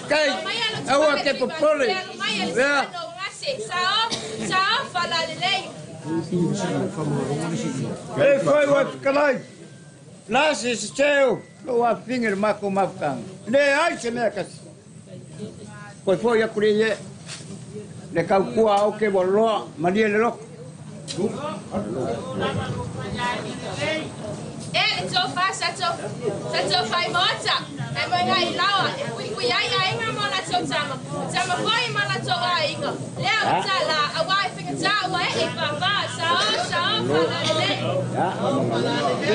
Kai, aua ke popole. Vea. E foi o kalai. La se se teu, lo a finger mako mafkang. Le ai se mea kasi. Koi foi a kuri ye. Le kau kua au ke waloa, malie le loko. E tofa sa tofa i mota e mo ngai lawa e kui kui ai ai nga mo la to tama tama foi ma la to ai nga le o ta la a wa i finga ta wa e fa fa sa sa fa la le ya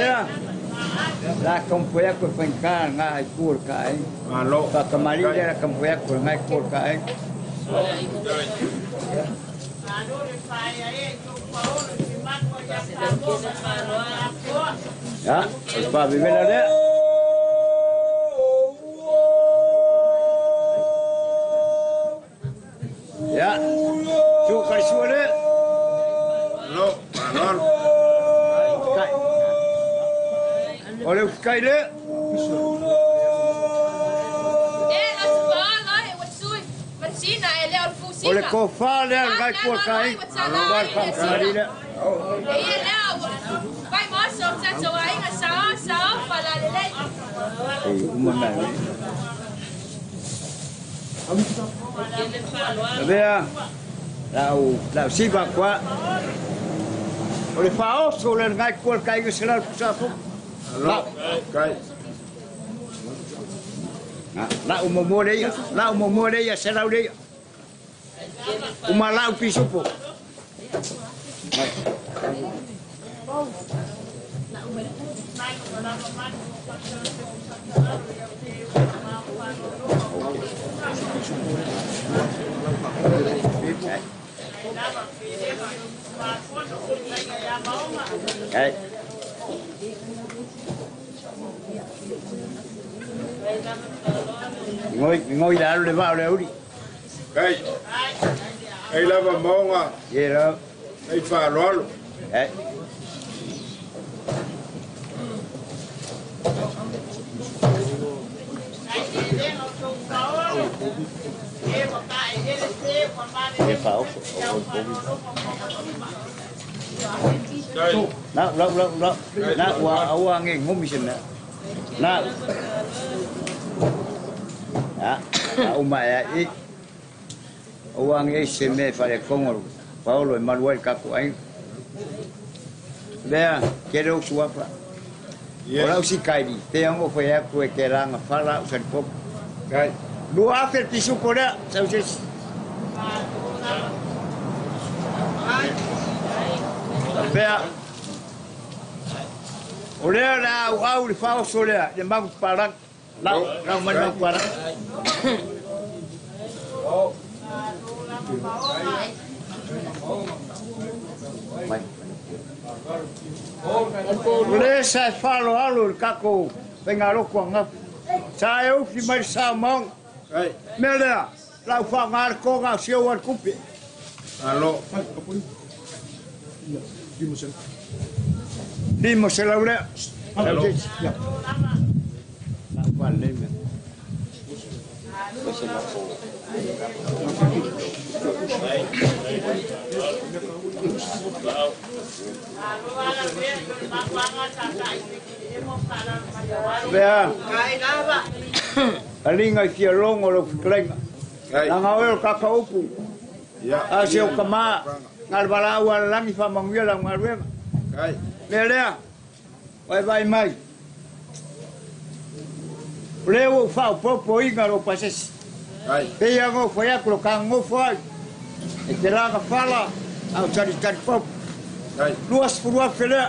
ya la kompoya ko fanka nga ai kur ka ai malo ka kamali le la kompoya ko ngai kur ka ai ya pa vivela le ya tu karsuale no malo kai ole kai le e la spa e watsui mansina e le al fusina ole ko fa le ngai kur kai malo wa pa kamali le e le vai moço sa so ai nga sa sa fa la le e uma na Vea, la siva qua. O le faoso le ngai kual kai ga sela pusa fu. La kai. La o mo le ia, la o mo le ia sela le ia. Uma la o pisupo. Hey. Ngoi la le va le uri. Kai. Ai lava monga. Ye la. Ai fa lolo. Eh. E fa oso. Na la la la na wa awa nge ngomi se na. Na. Ya, uma ya i. Awa nge se me fa le kongoro. Paolo e Manuel kako ai. Bea, quero suapa. Ora usi kairi, te ango foi a ku e ke ranga fala usa pop. Kai. Lua afer pisu pora, sa usi. Bea. Olea la au le fa solea, le magu parang. La la man parang. Mai. Le sa falo alo kako venga loko nga. Sa eu fi mai sa mong. Ai. Melea, la fa ngar ko nga se o kupi. Alo. Limo se la ure. Alo. La fa le me. Bea. Alinga i fia longo lo fiklenga. Langa oe o kakaupu. Ya. A se o kama ngal balau ala langi fa manguia la ngaruega. Kai. Melea. Vai vai mai. Leo fa popo inga ro pasesi. Kai. Peia ngo foi a colocar ngo foi. E te laga fala au tari tari pop. Kai. Luas furua fele.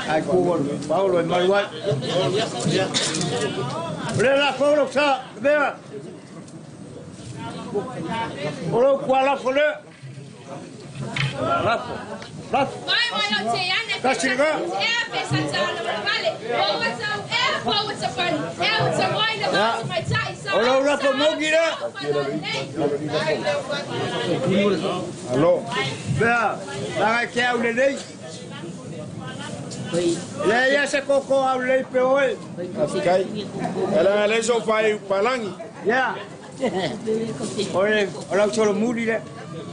Ai ku Paulo e Manuel. Lela Paulo sa bea. Olo kuala fole. Lafo. Lafo. Vai vai o te ane. Kasirga. E pesa ta na vale. O wa ta e po wa ta pan. E wa ta moi na ma mai ta isa. Olo lafo mogira. Alo. Bea, la ke au le nei. Le ia se koko au lei pe oe. Faafetai. E leaga leai sou faaiu palangi. Ia. O le o lau solomuli lea.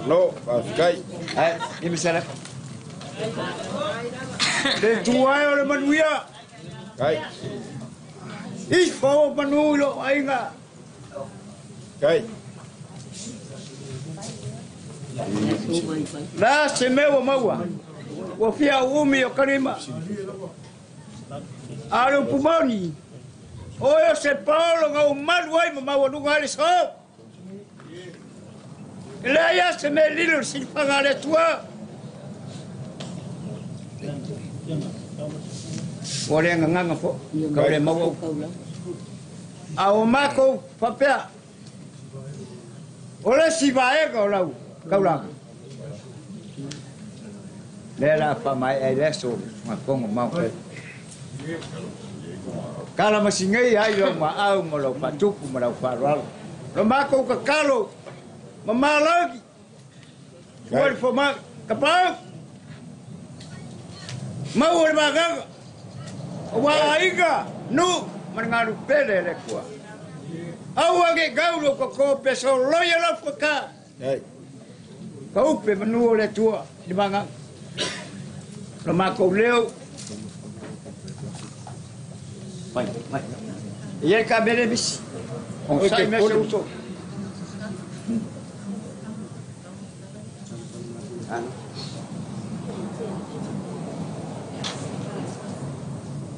Malo, faafetai. Ai, 500. Le Atua e o le manuia. Faafetai. Ifo o manu i lou aiga. Faafetai. La se mea ua maua. Ua fia umi o kalima. A o le upu moni, o oe o se paolo na ou malu ai ma maualuga ai le so. E leai lava se mea e lilo i le silifaga a le Atua. Ua le gagaga foi, kau le maua upu. A ua matou faapea, o le isi vaega o lau taulaga, lea o le a faamaea ai le aso o le usugafono maopele. Tala masinei ai lou maau ma lou faatupu ma lau faaaloalo. Lo matou tatalo ma malagi ua le fomai, Tapaau, maua le vagaga, aua aiga, nuu ma le galu pele a le Atua. Aua ne i gau lou toto pe soloia lau fuata. Ka upe manu o le Atua i le vagaga. Lo matou leo. Mai, mai. E i ai ka mele misi. Onosai mea se uso.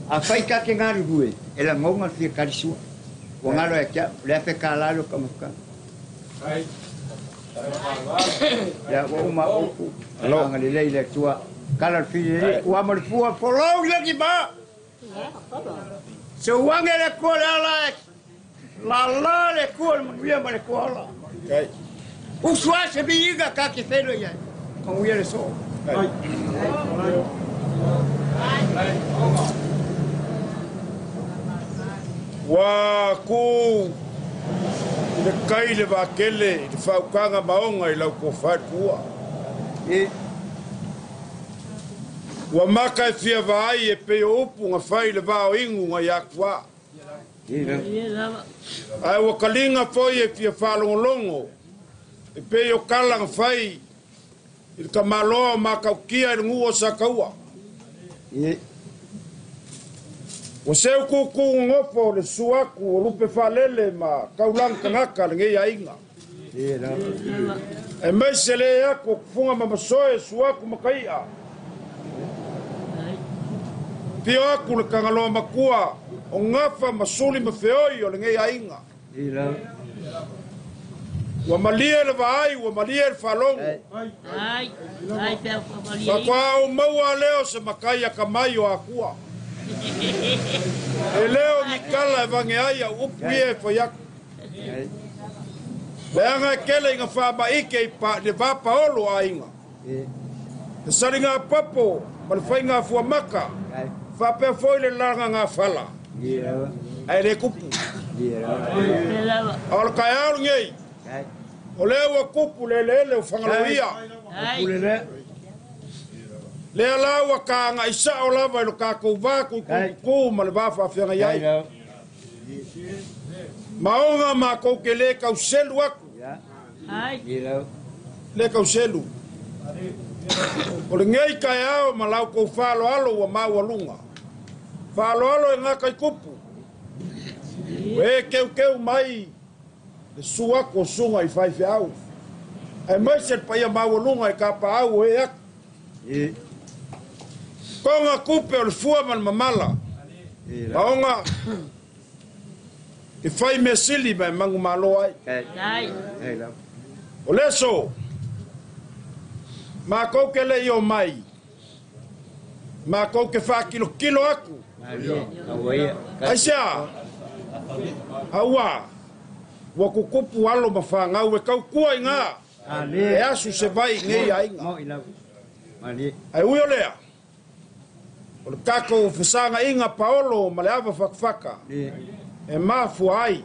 Afai ta te galulue, e lagona le fia talisua. Ua galo ia te au, le $1,000 lea o taumafaga. Ia, ua uma au upu, agalelei le Atua. Tala le fililili, ua ma le fua, folou i lagi ma! Seu age le Atua le ala e lala le Atua le manuia ma le Atua ola. Usu lava se viiga ta te feiloai ai, manuia le soo. Ua ku i le kai le vaatele i le faautaga maoga i lau tofa i le tuua. Ua maka e fia vaai e pei o upu na fai i le va o inu nai Atuā. Ae ua kaliga foi e fia faalogologo e pei o tala na fai i le tamaloa o Matautia i le nuu o Sataua. Ua seu tūtū nonofo le susu atu o lupe faalele ma taulaga tagata lenei aiga. Aemaise le ee atu o tufuga ma masoe susu atu Mataia. Afio atu le Tagaloa matua o Gafa ma Suli ma Feoi o lenei aiga. Ua malie le vaai, ua malie le faalogo. Faatoa ou maua lea o se matai atamai o Atua. E le o ni tala e vage ai au upu ia e fai atu. Leaga e tele ina faamaite i le va paolo o aiga. Le saliga papo ma le faiga fuamaka, faapea foi le lagagafala, ae le tupu. A o le taeao lenei, o lea ua tupu le eleele o Fagaloia. Lea la ua ta agai sao lava i lo tatou va tuitututu ma le va faafeagai ai. Maoga matou te le tau selu atu. Le tau selu. O lenei taeao ma la outou faaaloalo ua maualuga. Faaaloalo e gata i tupu. Ua e keukeu mai le susu atu o susuga i faifeau. Aemaise le paia maualuga i tapaau o ee atu. Toga tupe o le fua ma le mamala. Maoga e fai mea sili ma e manumalo ai. O le aso, matou te le i omai, matou te faakilokilo atu. Aisea? Aua, ua tutupu alo ma fanau e tautua i ina, e asu se vai i nei aiga. Ae ui o lea, o le tatou fesagaiga paolo ma le ava fatafata e mafua ai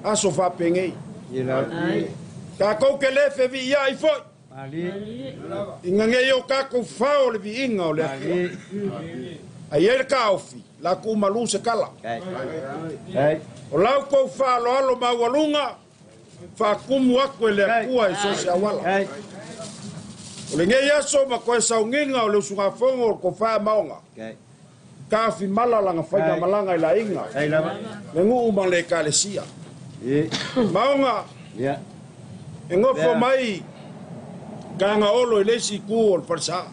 aso faapenei. Tatou te le feviiai foi. Ina nei o kākou fao le viiga o le Atua. Ai ai le kaofi, la ku malu se kala. O lau kou faaaloalo maualuga, faakumu aku e le Atua i so o se auala. O lenei aso ma koe saugiga o le usugafono o le tofa maoga. Kaofi mala laga faiga malaga i le aiga, le nuu ma le ekalesia. Maoga, e nofo mai Kagaolo i le isi itu o le falesa.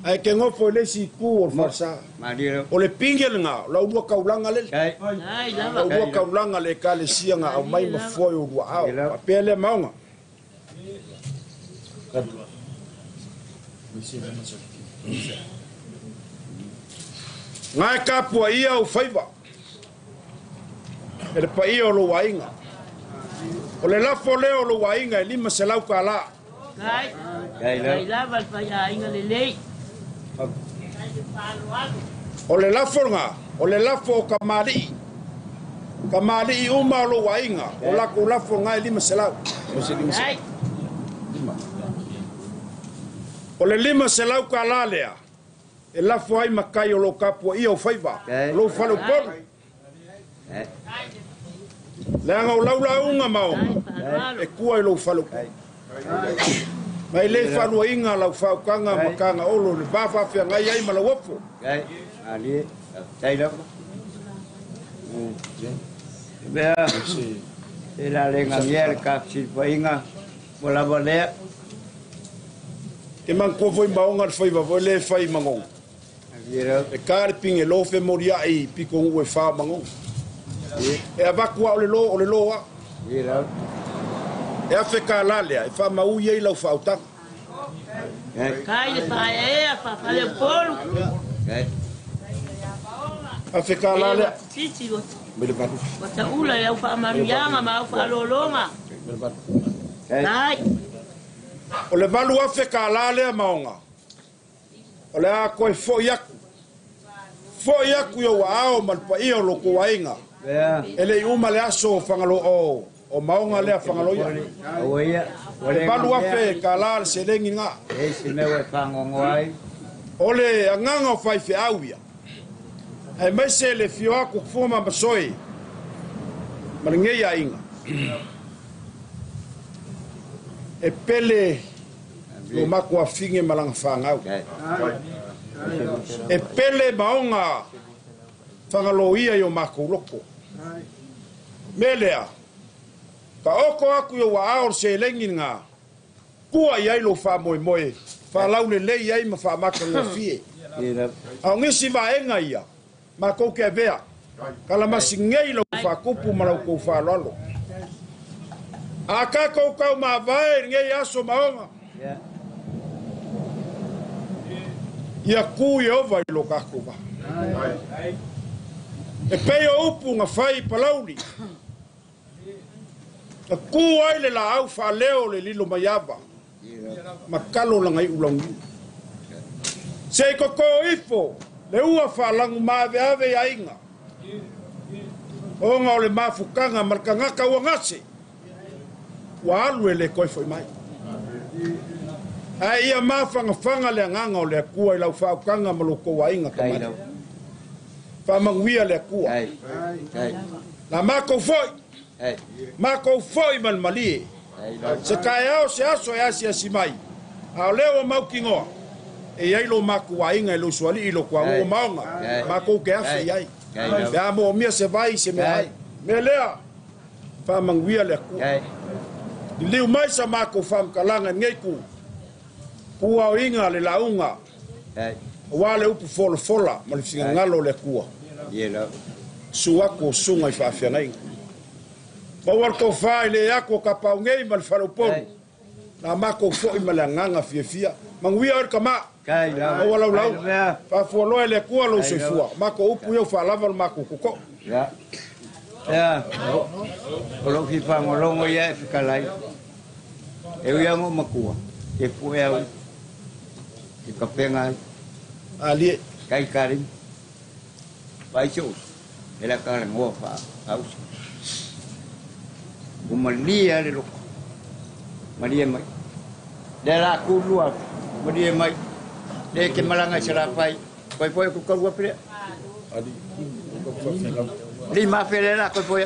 Ae ke nofo i le isi itu o le falesa. O le pige lena, o la ulua taulaga lele. La ulua taulaga le ekalesia na aumai ma foe o lua ao. Faapea lea maoga. Ngae tapuaia ou faiva e le paia o lou aiga. O le lafo lea o lou aiga e $500 tala. O le lafo lena, o le lafo o kamali'i. Kamali'i uma o lou aiga, o latou lafo lena e $500. O le $500 tala lea, e lafo ai matai o lou tapuaia o faiva, o lou faleupolu. Leaga o laulauga maoga, e tua i lou faleupolu. Ma e le faaluaina lau faautaga ma Kagaolo i le va faafeagai ai ma lau ofo. Ke manatua foi maoga le faiva foi le fai i Manono. E ka le pige lo femolia'i i pitonuu e fa o Manono. E avatu a o le lo o le lo a. E afe kālā lea, e faamaui ai lau faautaga. Afe kālā lea. O le 8,000 kālā lea maoga. O le a koe foi aku. Foi aku i ou aao ma le paia o lo kou aiga. E le i uma le aso o Fagalo o maoga lea Fagaloia. E 8,000 kālā le seleni ngā. O le agaga o faifeau ia. Ae maise le fio aku kufua ma masoe ma lenei aiga. E pele lo mako afine malaga whangau. E pele maonga whangaloia i o mako loko. Melea, ka oko aku i o wa ao se lengi ngā, kua i ai lo wha moe moe, wha laule lei ai ma wha maka ngofie. Au ngisi vaenga ia, mako ke vea, kalamasi ngei lo wha kupu ma lau kou wha lalo. A kākou kau mavae ngei aso maonga. Ia ku i ova i lo kākou wa. E pei o upu ngā whai palauli. Ka ku ai le la au wha leo le lilo maiava. Ma kalo langa i ulangu. Se i koko ifo, le ua wha langu maave ave i ainga. Onga o le mafukanga malkangaka ua ngase. Ua alu e le koe foi mai. Ai ia mawhangawhanga le anganga o le akua i lau whaukanga ma lo kou ainga kamari. Whamanguia le akua. La mākou foi. Mākou foi malmalie. Se kae ao se aso e asi asi mai. A o leo o maukingoa. E iai lo mākou ainga e lo suali i lo kua o maonga. Mākou ke afe iai. Pe a mo mia se vai se mea ai. Mea lea. Whamanguia le akua. Liu mai sa mākou whamkalanga ngei ku. Kua o inga le launga. Wa le upu fola fola ma le fingangalo le akua. Suaku o sunga i whaafeangainga. Maua le tofā i le aku o kapau ngei ma le whaleupolu. Nā mākou foi ma le anganga fiafia. Manguia o le kama. Maua lau lau. Whaafualoa e le akua lou soifua. Mākou upu iau whaalava le mākou koko. O lou fifagologo ia e fekalai. E ui aga o makua. Ke pue au i ka penga ai. Alie. Kai karim. Pai se uso. E la ka lengoa fa auso. O malie a le loko. Malie mai. Le la kulua malie mai le ke malanga se la fai koi foi ku kalua pele Ali li ma fele la koi foi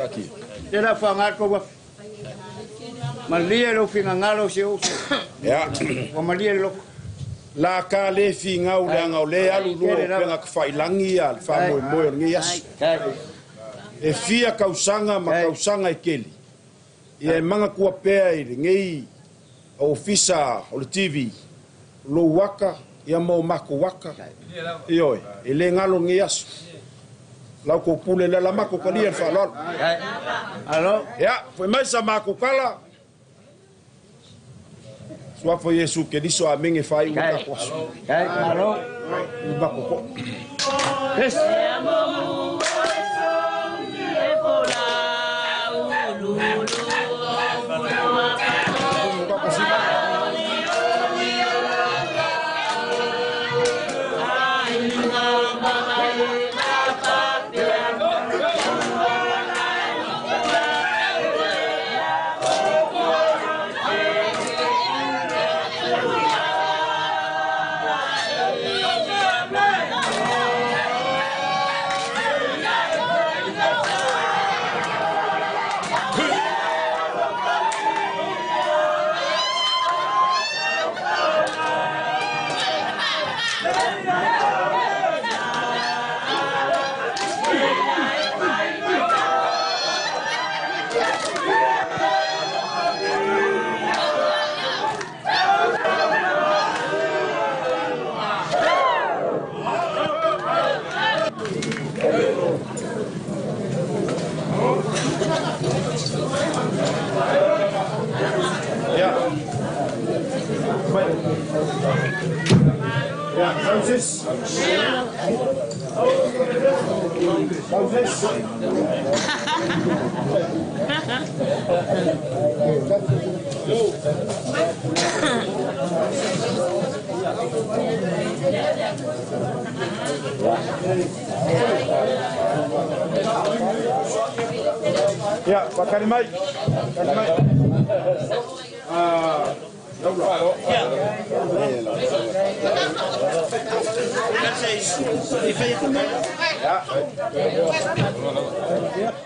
le la fa ngar ko wa malie lo finga ngalo se o ia wa malie lo la ka le finga u le anga o le alu lua o penga ka failangi ia le faamoemoe o lenei aso e fia kausaga ma kausaga e keli ia e magatua pea i lenei ofisa o le TV lou waka ia ma o mako waka ioe e le galo lenei aso lau kou pule le la mako kalia le faaaloalo alo ia foi mai sa mako kala suafa Iesu Keriso amenge fai ua tatou aso alo i mako ko yes. Yeah, Moses. Moses. Yeah, Wakarimai. Wakarimai. Yeah.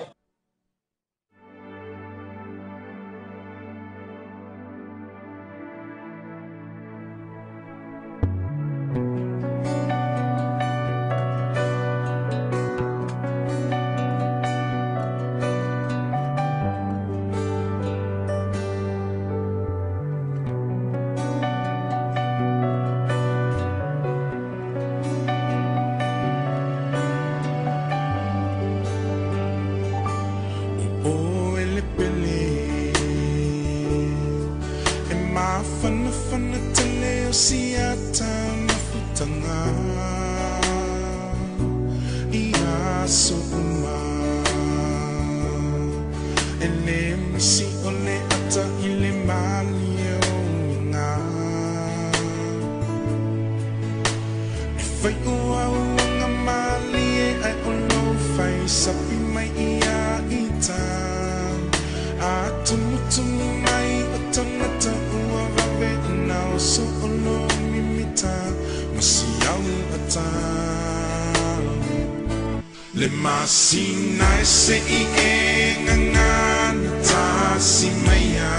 Le masina e se i e ngangana tasi maia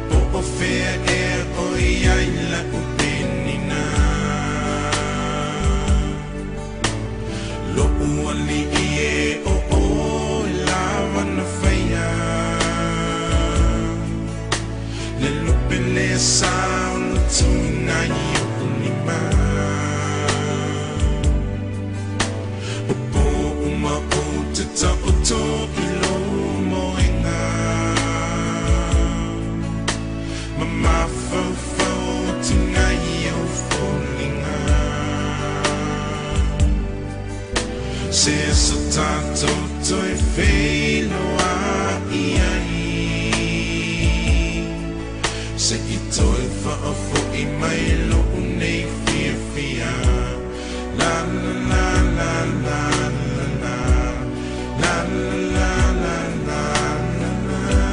Po o fea e o ia i la upenina Lo uali i e o o la wana whaia Le lope le sa o lo tuna i o unima Ta o tō i lo moenga Ma mawhauwhau tinga i au fōlinga Se so tātou toi wheloa i ai Se i toi whaafo i mai lo unei fia fia La la la la la la la la la la la la.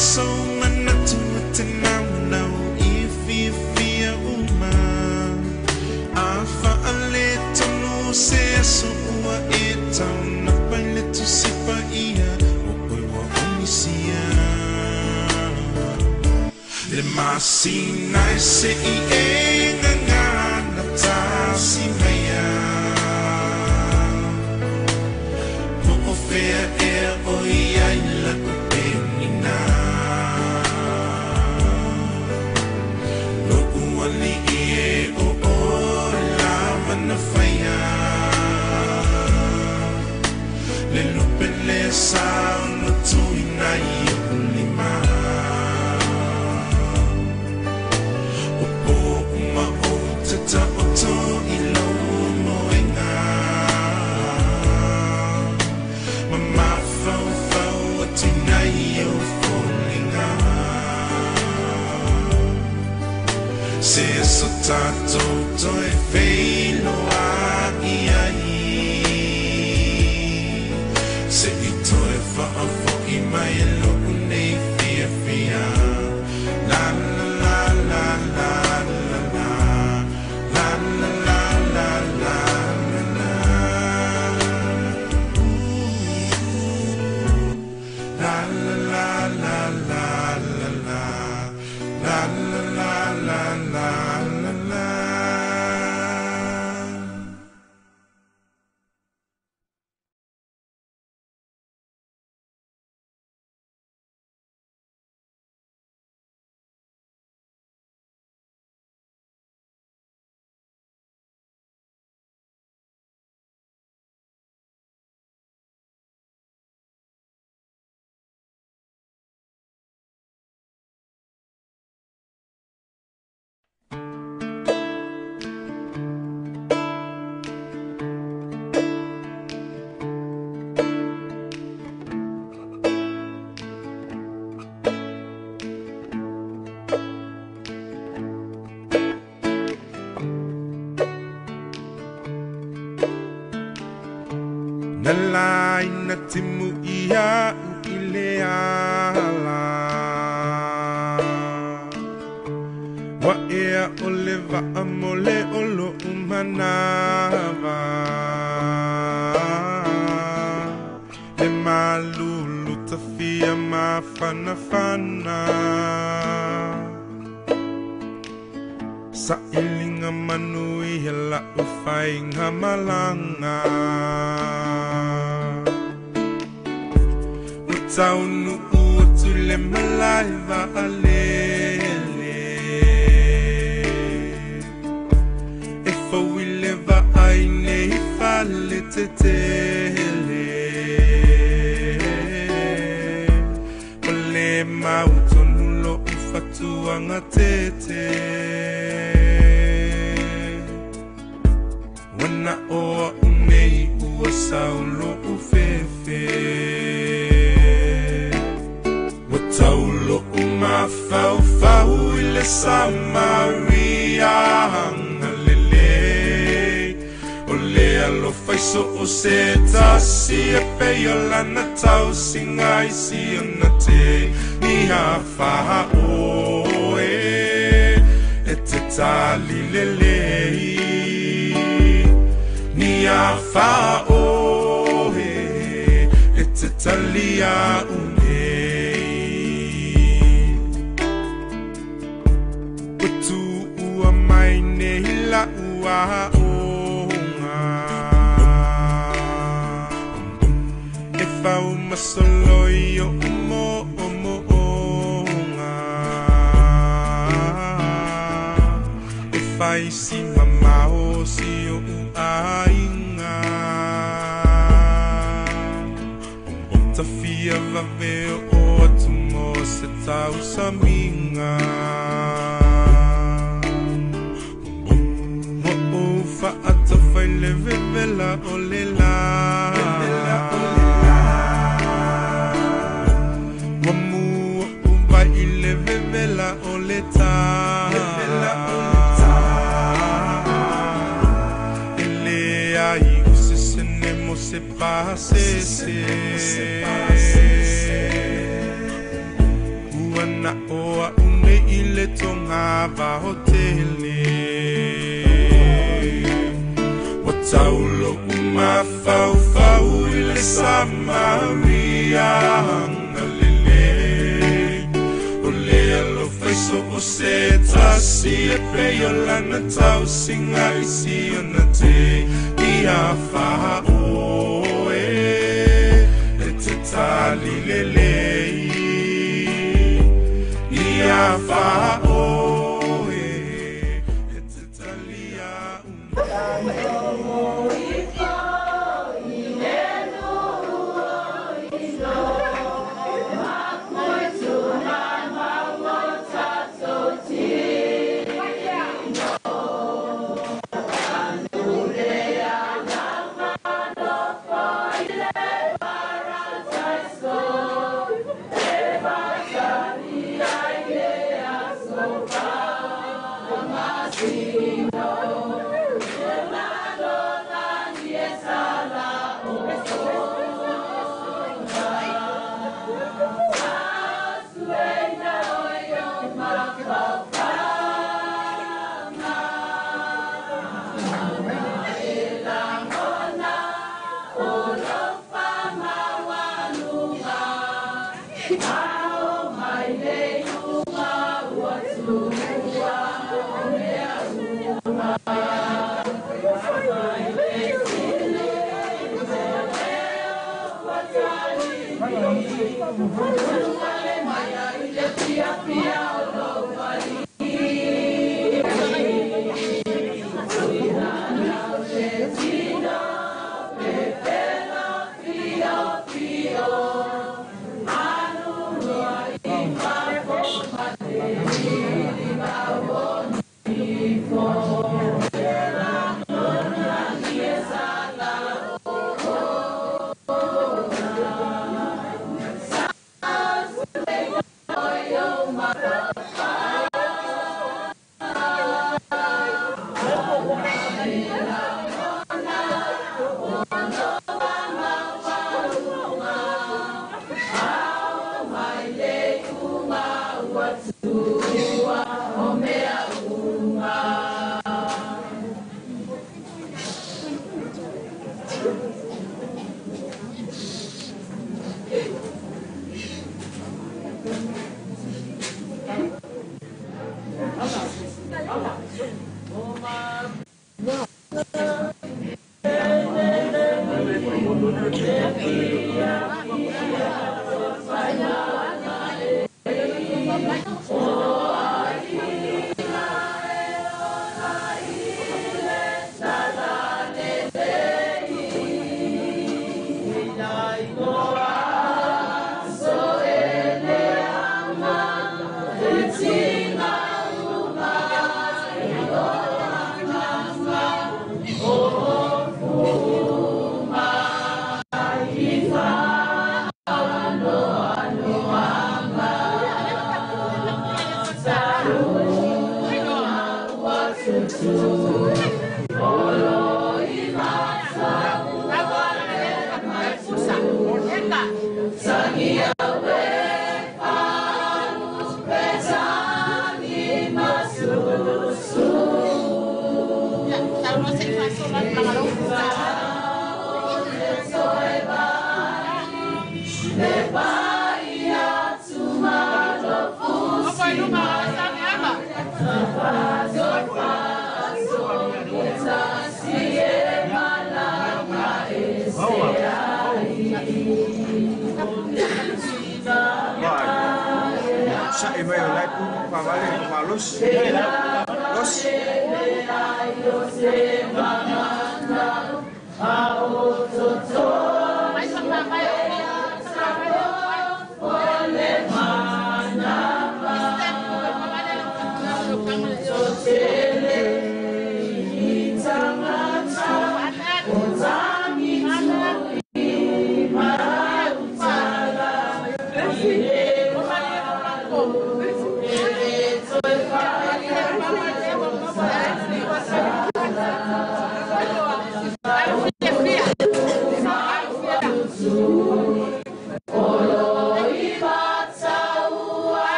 So manatu te nau nau i fia fia uma. A whaale tonu se aso ua e tau na paile tu sipa ia o koe wa omisia. Le masina e se i e ngā na tasi mea. Po o whea e o ia i la upenina. Lo uali i e o o lava na whaia. Le lupe le sao no tui nai o ulima. O po uma o tata o tō i lo moenga. Ma mawhau whau atu nei o fōlinga. Se so tātou toi wheiloa i ai. Se i toi whaafo i mai e lou nei fia fia. La la la la la la la. La la la la la la la. La la la la la la la. La la la la la la la. Na lai na timu ia u i le ala. Wa ea o le waa mo le olo umanawa. Le malulu tafia mafana fana. Sa ilinga manu i la ufainga malanga. Utaunu utu le malaiva alele. E fawile va aine i fale te tele. Ole mautonu lo ufatuanga tete. Wana oa unei ua saulo ufefe. Taulo umafau fau i le Samaria hangalele. O le alofa i so o se tasi e pei o lana tausiga i si ona te ni afaha oe. E te tali lelei ni afaha oe. E te tali a unei. Ua mai nei la ua onga. E fau masolo i o mo o mo onga. E fai si mamao si o uainga. Tafia vave o atu mo se tau saminga. Wha le vevela o le la. Wa mua uva i le vevela o le ta. E le ai u se sene mo se pa se se. mana o a une i le tonga vahotele. Wa taulo uma fau fau i le Samaria ngalele. O le alofa so o se tasi e pei o lana tausiga i si ona te ia faaoe e te tali lelei ia faaoe e te tali ia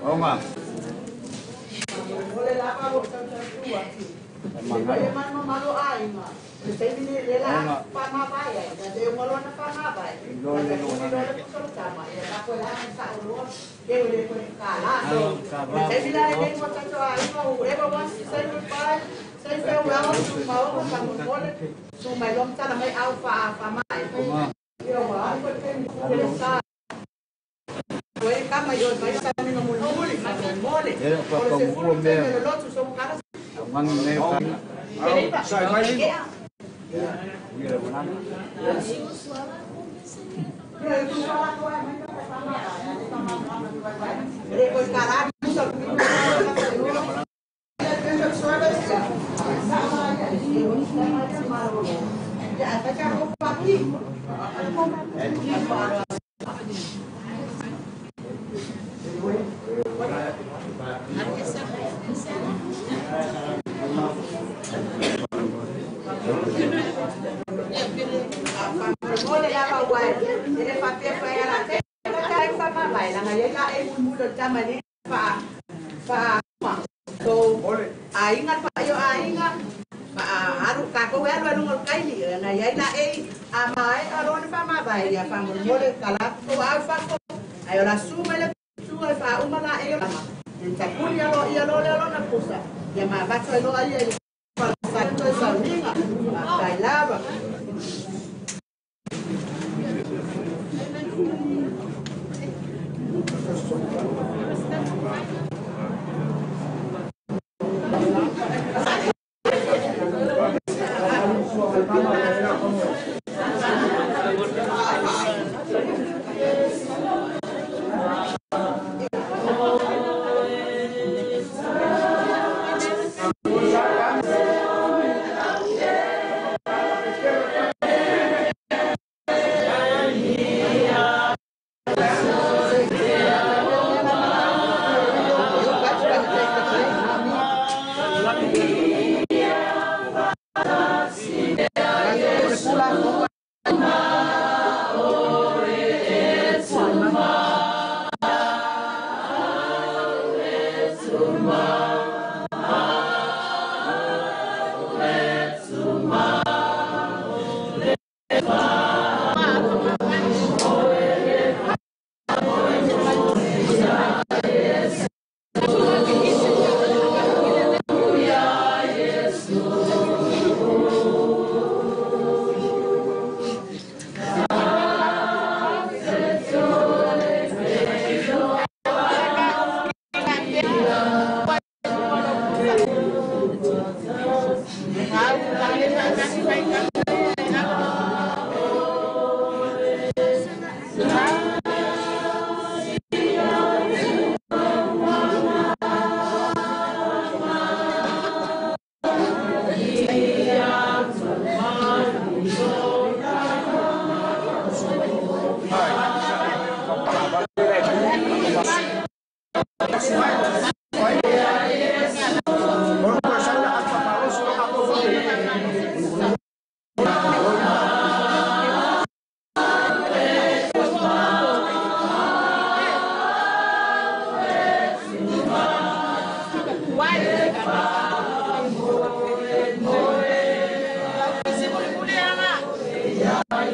Onga.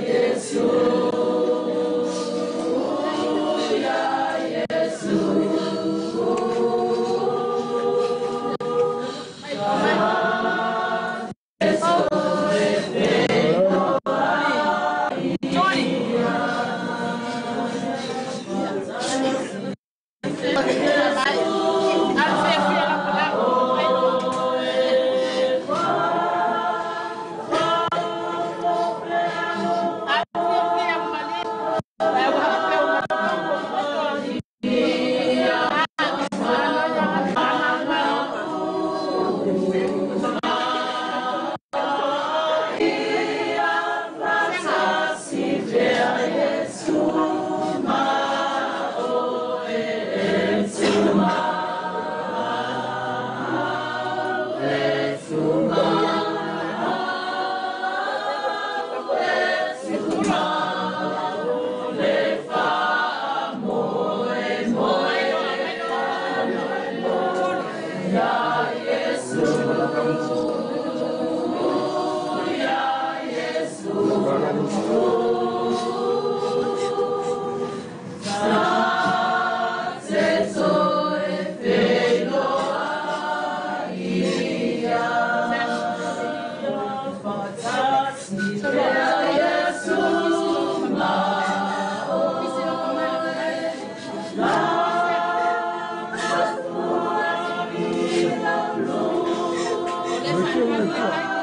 Yesu. Tonight.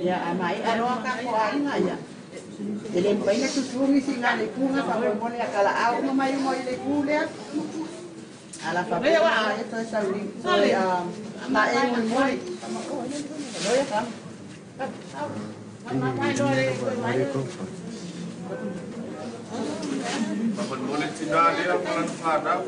Ia mai aloa ka ko ainga ia. Ele mpaina tutungi singa le kunga fa mo le kala au ma mai mo ile kulea. Ala fa wa e to sa ri. Ma e mo mo. Lo ya ka. Mo le tina lea ma lana fanau.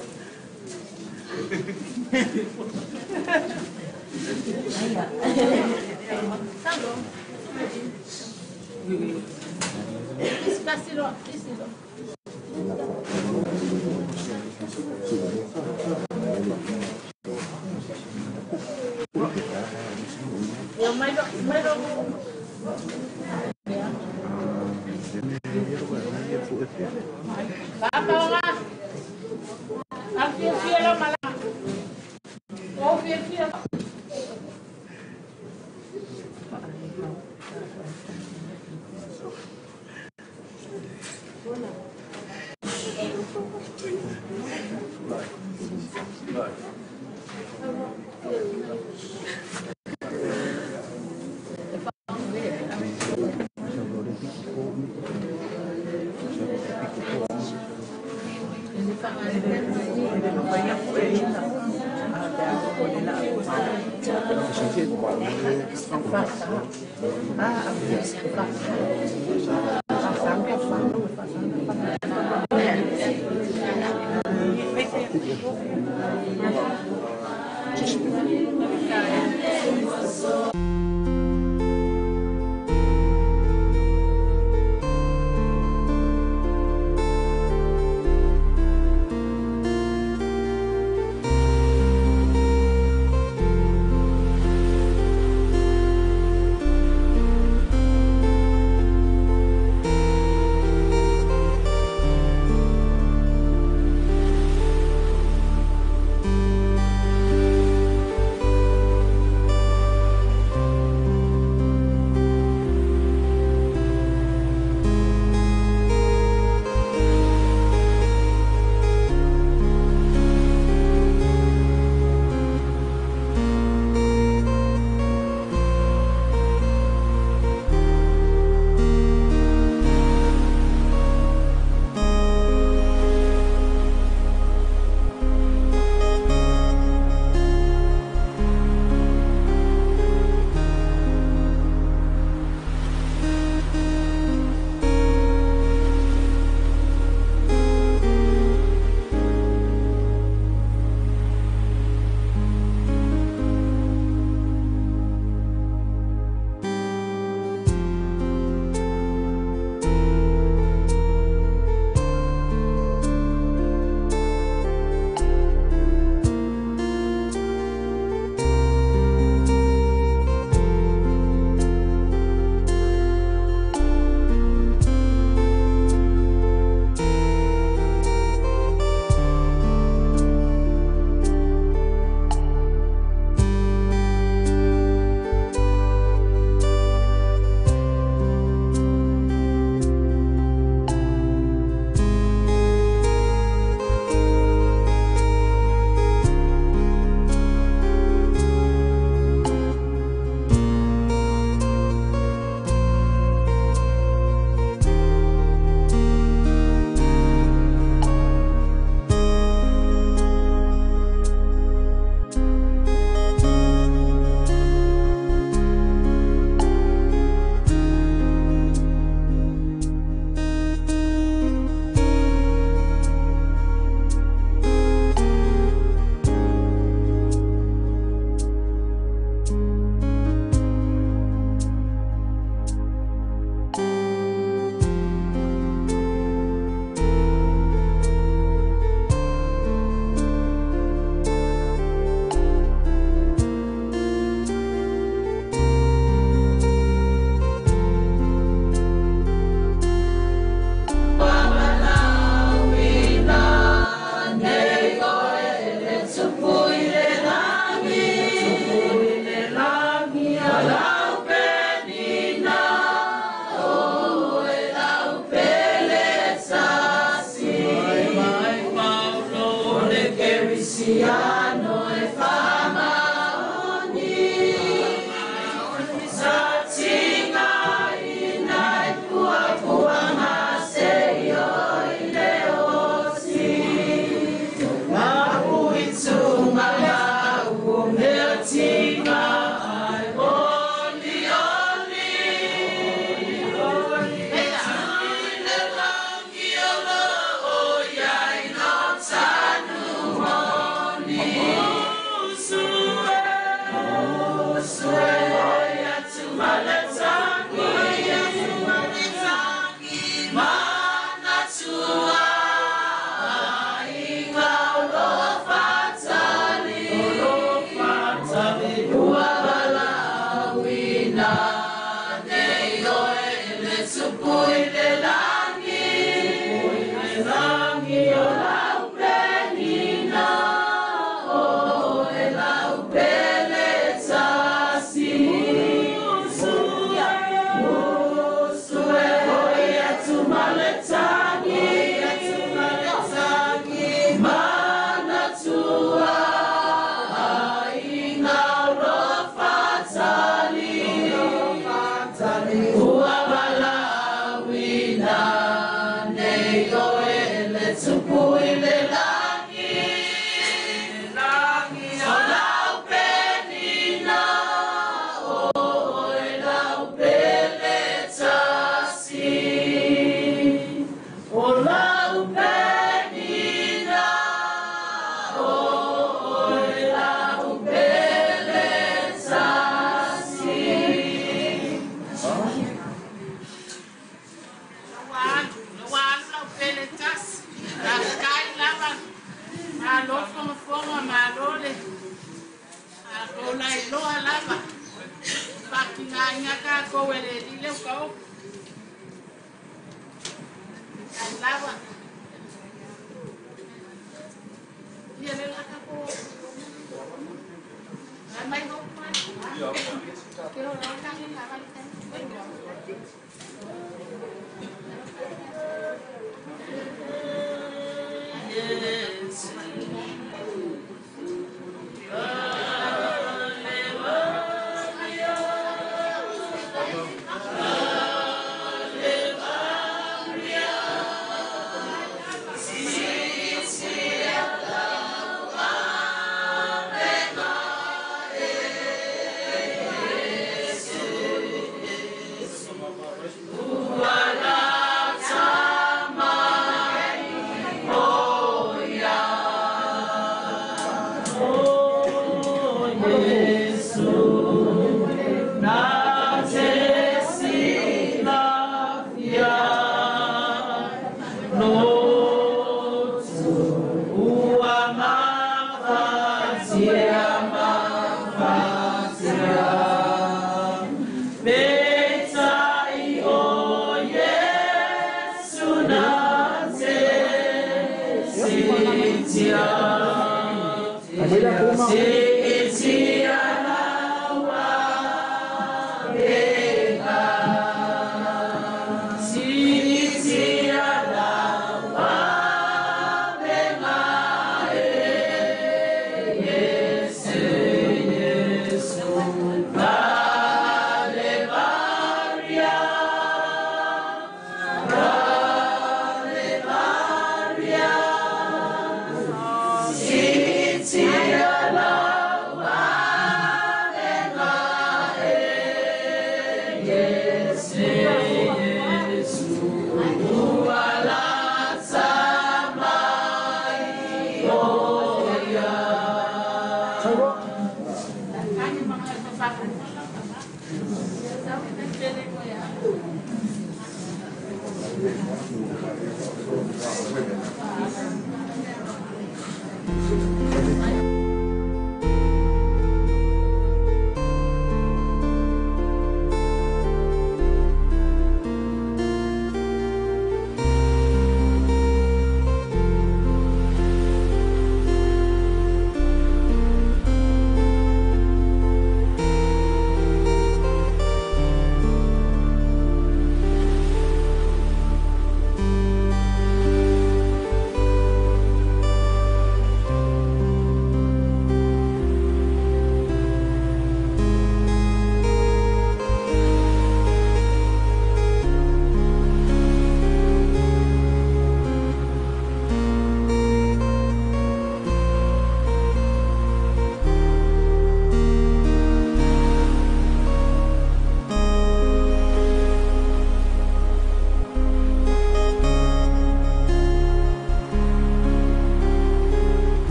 Mira,